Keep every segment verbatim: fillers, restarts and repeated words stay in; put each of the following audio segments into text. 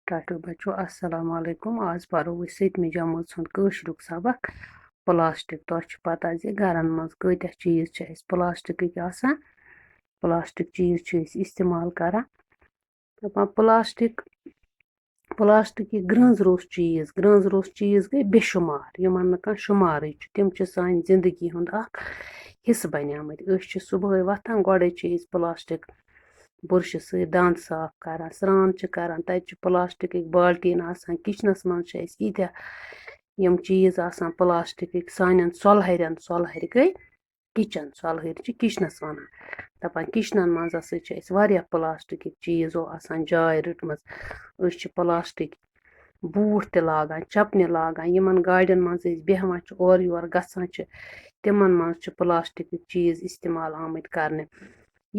ٹاٹھو بچو، السلام علیکم۔ آز پرو أسۍ سٔتمہِ جمٲژ ہُنٛد کٲشرُک سبق، پلاسٹک۔ تۄہہِ چھِ پتہ زِ گرن منٛز کۭتیاہ چیٖز چھِ اَسہِ پلاسٹکٕکۍ آسان۔ پلاسٹک چیٖز چھِ أسۍ استعمال کران۔ دَپان پلاسٹک، پلاسٹکٕکۍ گرٛنٛز روٚس چیٖز، گرٛنٛز روٚس چیٖز گٔے بے شُمار، یِمن نہٕ کانٛہہ شُمارٕے چھُ۔ تِم چھِ سانہِ زندگی ہُنٛد اکھ حصہٕ بنیمٕتۍ۔ أسۍ چھِ صبحٲے وۄتھان، گۄڈَے چھِ أسۍ پلاسٹک بُرشہِ سۭتۍ دَنٛد صاف کران، سرٛان چھِ کران، تَتہِ چھِ پلاسٹکٕکۍ بالٹیٖن آسان۔ کِچنَس منٛز چھِ اَسہِ ییٖتیٛاہ یِم چیٖز آسان پلاسٹکٕکۍ، سانٮ۪ن سۄلہَرٮ۪ن، سۄلہَرِ گٔے کِچَن، سۄلہَرِ چھِ کِچنَس وَنان۔ دَپان کِچنَن منٛز ہسا چھِ اَسہِ واریاہ پلاسٹکٕکۍ چیٖزو آسان جاے رٔٹمٕژ۔ أسۍ چھِ پلاسٹِک بوٗٹھ تہِ لاگان، چپنہِ لاگان، یِمن گاڑٮ۪ن منٛز أسۍ بیٚہوان چھِ، اورٕ یور گژھان چھِ، تِمن منٛز چھِ پلاسٹکٕکۍ چیٖز استعمال آمٕتۍ کرنہٕ۔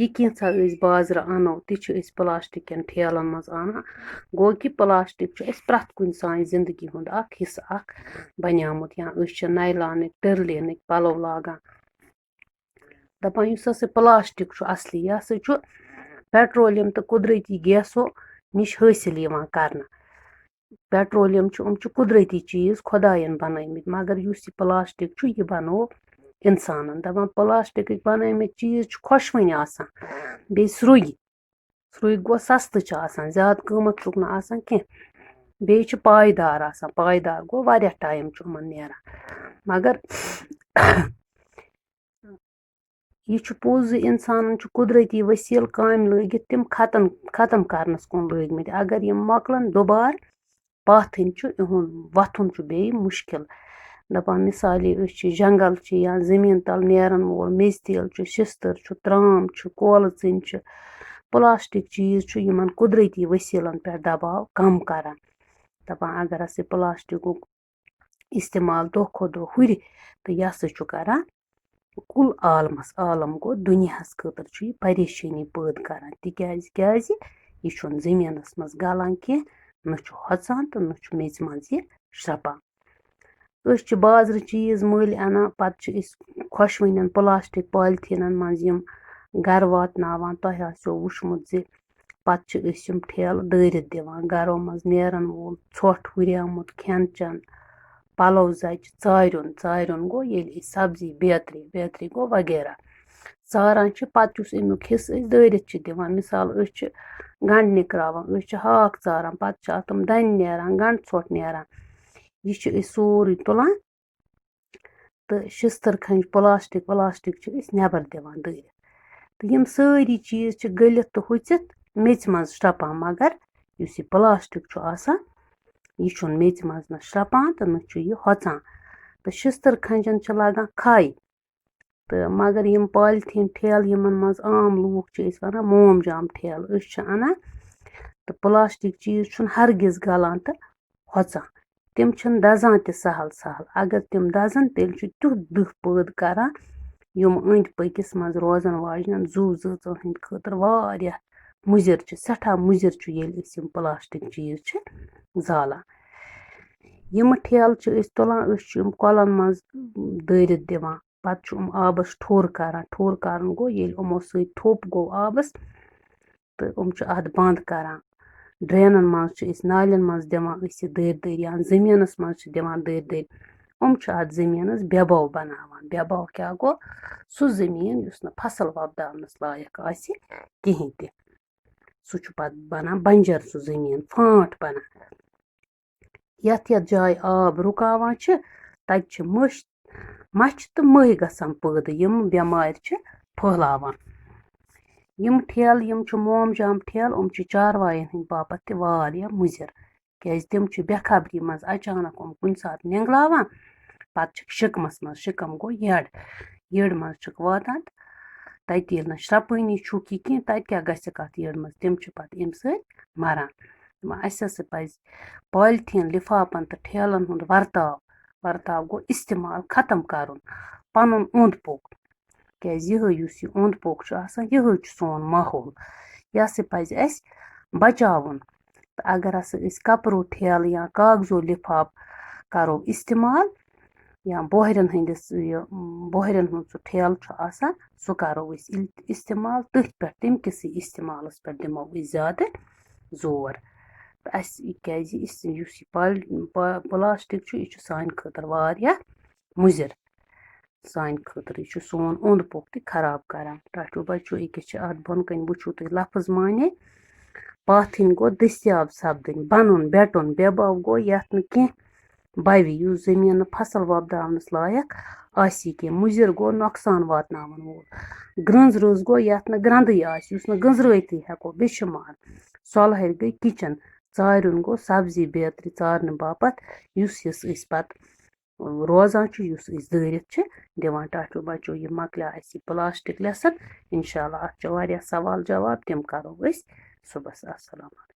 یہِ کینٛژھا أسۍ بازرٕ اَنو، تہِ چھِ أسۍ پلاسٹک کٮ۪ن ٹھیلن منٛز اَنان۔ گوٚو کہِ پلاسٹک چھُ اَسہِ پرٛٮ۪تھ کُنہِ سانہِ زندگی ہُنٛد اکھ حصہٕ اکھ بنیومُت، یا أسۍ چھِ نایلانٕکۍ، ٹٔرلینٕکۍ پلو لاگان۔ دَپان یُس ہسا پلاسٹک چھُ اصلی، یہِ ہسا چھُ پیٹرولیم تہٕ قدرتی گیسو نِش حٲصِل یِوان کرنہٕ۔ پیٹرولیم چھُ، یِم چھِ قدرتی چیٖز خۄدایَن بنٲومٕتۍ، مگر یُس یہِ پلاسٹک چھُ، یہِ بنوو اِنسانَن۔ دَپان پلاسٹکٕکۍ بنٲومٕتۍ چیٖز چھِ خۄشوٕنۍ آسان، بیٚیہِ سرٛوگۍ۔ سرٛوگۍ گوٚو سَستہٕ چھُ آسان، زیادٕ قۭمَتھ چھُکھ نہٕ آسان کینٛہہ، بیٚیہِ چھُ پایدار آسان، پایدار گوٚو واریاہ ٹایم چھُ یِمَن نیران۔ مگر یہِ چھُ پوٚز زِ اِنسانَن چھُ قدرتی ؤسیٖلہٕ کامہِ لٲگِتھ تِم ختم، ختم کرنَس کُن لٲگمٕتۍ۔ اگر یِم مۄکلَن دُبارٕ، پاتھ ہٕنٛدۍ چھُ، یِہُنٛد وۄتھُن چھُ بیٚیہِ مُشکِل۔ دَپان مِثالے، أسۍ چھِ جنگل چھِ یا زٔمیٖن تَل نیرَن وول میٚژِ تیل چھُ، شِستٕر چھُ، ترٛام چھُ، کولہٕ ژِنہِ چھِ، پلاسٹک چیٖز چھُ یِمَن قدرتی ؤسیٖلَن پٮ۪ٹھ دباو کم کران۔ دَپان اگر ہسا پلاسٹکُک استعمال دۄہ کھۄتہٕ دۄہ ہُرِ، تہٕ یہِ ہسا چھُ کران کُل عالمس، عالم گوٚو دُنیاہس خٲطرٕ چھُ یہِ پریشٲنی پٲدٕ کران۔ تِکیازِ، کیازِ یہِ چھُنہٕ زٔمیٖنس منٛز گلان کینٛہہ، نہ چھُ ہۄژان تہٕ نہ چھُ میٚژِ منٛز یہِ شرٛپان۔ أسۍ چھِ بازرٕ چیٖز مٔلۍ اَنان، پتہٕ چھِ أسۍ خۄشوٕنٮ۪ن پلاسٹک پالیٖتھیٖنن منٛز یِم گرٕ واتناوان۔ تۄہہِ آسیو وُچھمُت زِ پتہٕ چھِ أسۍ یِم ٹھیلہٕ دٲرِتھ دِوان۔ گرو منٛز نیرن وول ژھۄٹھ، ہُریومُت کھٮ۪ن چٮ۪ن، پلو زچہِ، ژاریُن، ژاریُن گوٚو ییٚلہِ أسۍ سبزی، بیترِ، بیترِ گوٚو وغیرہ ژاران چھِ، پتہٕ یُس اَمیُک حصہٕ أسۍ دٲرِتھ چھِ دِوان۔ مثال، أسۍ چھِ گنٛڈٕ نِکراوان، أسۍ چھِ ہاکھ ژاران، پتہٕ چھِ اَتھ تِم دَنہِ نیران، گنٛڈٕ ژھۄٹھ نیران۔ یہِ چھِ أسۍ سورُے تُلان تہٕ شِستٕر کھنٛجہِ، پلاسٹک ولاسٹک چھِ أسۍ نٮ۪بر دِوان دٲرِتھ۔ تہٕ یِم سٲری چیٖز چھِ گٔلِتھ تہٕ ہُژِتھ میٚژِ منٛز شرٛپان، مگر یُس یہِ پلاسٹک چھُ آسان، یہِ چھُنہٕ میٚژِ منٛز نہ شرٛپان تہٕ نہ چھُ یہِ ہۄژان۔ تہٕ شِستٕر کھنٛجن چھِ لگان کھَے۔ تہٕ مگر یِم پالیٖتھیٖن ٹھیلہٕ، یِمن منٛز عام لوٗکھ چھِ أسۍ وَنان موم جام ٹھیلہٕ، أسۍ چھِ اَنان، تہٕ پلاسٹک چیٖز چھُنہٕ ہرگز گلان تہٕ ہۄژان۔ تِم چھِنہٕ دَزان تہِ سہل سہل۔ اگر تِم دَزَن، تیٚلہِ چھُ تیُتھ دٕہ پٲدٕ کران، یِم أنٛدۍ پٔکِس منٛز روزَن واجنٮ۪ن زُو زٲژَن ہٕنٛدِ خٲطرٕ واریاہ مُضِر چھُ، سٮ۪ٹھاہ مُضِر چھُ، ییٚلہِ أسۍ یِم پلاسٹک چیٖز چھِ زالان۔ یِم ٹھیلہٕ چھِ أسۍ تُلان، أسۍ چھِ یِم کۄلَن منٛز دٲرِتھ دِوان۔ پَتہٕ چھُ یِم آبَس ٹھوٚر کران۔ ٹھوٚر کرُن گوٚو، ییٚلہِ یِمو سۭتۍ ٹھوٚپ گوٚو آبَس، تہٕ یِم چھِ اَتھ بنٛد کران۔ ڈرینن منٛز چھِ أسۍ، نالین منٛز دِوان أسۍ یہِ دٔرۍ دٔرۍ، یا زٔمیٖنَس منٛز چھِ دِوان دٔرۍ دٔرۍ۔ یِم چھِ اَتھ زٔمیٖنَس بے باو بَناوان۔ بے باو کیٛاہ گوٚو؟ سُہ زٔمیٖن یُس نہٕ فصل وۄپداونَس لایق آسہِ کِہیٖنۍ تہِ۔ سُہ چھُ پَتہٕ بَنان بنجر، سُہ زٔمیٖن فانٹ بَنان۔ یَتھ یَتھ جایہِ آب رُکاوان چھِ، تَتہِ چھِ مٔچھ، مَچھِ تہٕ مٔہۍ گژھان پٲدٕ، یِم بٮ۪مارِ چھِ پھٔہلاوان۔ یِم ٹھیلہٕ، یِم چھِ موم جام ٹھیلہٕ، یِم چھِ چاروایَن ہٕنٛدِ باپَتھ تہِ واریاہ مُضِر، کیٛازِ تِم چھِ بے خبری منٛز اچانک یِم کُنہِ ساتہٕ نٮ۪نٛگلاوان، پَتہٕ چھِکھ شِکمَس منٛز، شِکَم گوٚو یٔڈ، یٔڈ منٛز چھِکھ واتان، تہٕ تَتہِ ییٚلہِ نہٕ شرٛپٲنی چھُکھ یہِ کینٛہہ، تَتہِ کیٛاہ گژھِ کَتھ یٔڈ منٛز؟ تِم چھِ پَتہٕ اَمہِ سۭتۍ مَران۔ وۄنۍ اَسہِ ہسا پَزِ پالیٖتھیٖن لِفافَن تہٕ ٹھیلَن ہُنٛد ورتاو، ورتاو گوٚو اِستعمال ختم کَرُن، پَنُن اوٚنٛد پوٚک، کیٛازِ یِہوٚے یُس یہِ اوٚنٛد پوٚک چھُ آسان، یِہوٚے چھُ سون ماحول۔ یہِ ہسا پَزِ اَسہِ بچاوُن۔ تہٕ اگر ہسا أسۍ کپرو ٹھیلہٕ یا کاغذو لِفاف کَرو اِستعمال، یا بۄہرٮ۪ن ہٕنٛدِس یہِ، بۄہرٮ۪ن ہُنٛد سُہ ٹھیلہٕ چھُ آسان، سُہ کَرو أسۍ اِل-، اِستعمال تٔتھۍ پٮ۪ٹھ، تَمہِ کِسٕے اِستعمالَس پٮ۪ٹھ دِمو أسۍ زیادٕ زور۔ تہٕ اَسہِ یہِ کیٛازِ یُس یہِ پال پا- پلاسٹک چھُ، یہِ چھُ سانہِ خٲطرٕ واریاہ مُضِر۔ سانہِ خٲطرٕ یہِ چھُ سون اوٚنٛد پوٚکھ تہِ خراب کران۔ ٹاٹھیو بچو، ییٚکیٛاہ چھِ اَتھ بۄنہٕ کَنہِ، وٕچھِو تُہۍ لفظ معنی، پاتھٕنۍ گوٚو دٔستیاب سپدٕنۍ، بَنُن، بٮ۪ٹُن، بے باو گوٚو یَتھ نہٕ کینٛہہ بَوِ، یُس زٔمیٖن نہٕ فصل وۄپداونَس لایق آسی کینٛہہ، مُضِر گوٚو نۄقصان واتناوَن وول، گرٛنٛز رٕنٛز گوٚو یَتھ نہٕ گرٛنٛدٕے آسہِ، یُس نہٕ گٔنٛزرٲوتھٕے ہٮ۪کو، بے شُمار، سۄلہَرِ گٔے کِچَن، ژارُن گوٚو سبزی بیترِ ژارنہٕ باپتھ، یُس یُس أسۍ پَتہٕ روزان چھُ، یُس أسۍ دٲرِتھ چھِ دِوان۔ ٹاٹھیو بچو، یہِ مۄکلیو اَسہِ یہِ پلاسٹک lesson۔ اِنشاء اللہ اَتھ چھِ واریاہ سوال جواب، تِم کَرو أسۍ صُبحَس۔ السلام علیکم۔